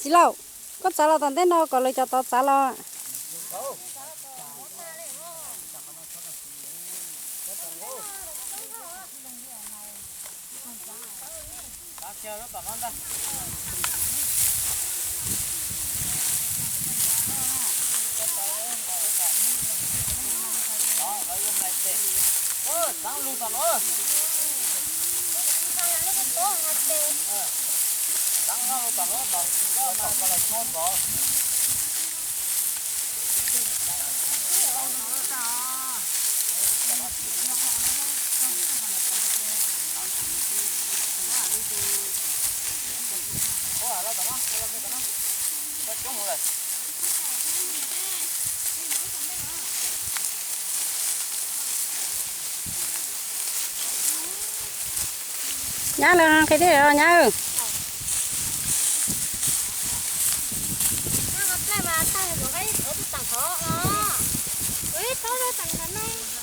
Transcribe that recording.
Txiv laus, koj txav los tom ntej no kom lawv cov tod txav los. Nyab, lawv nqhis dej nyab. Tag, tag, tag, tag, tag, tag,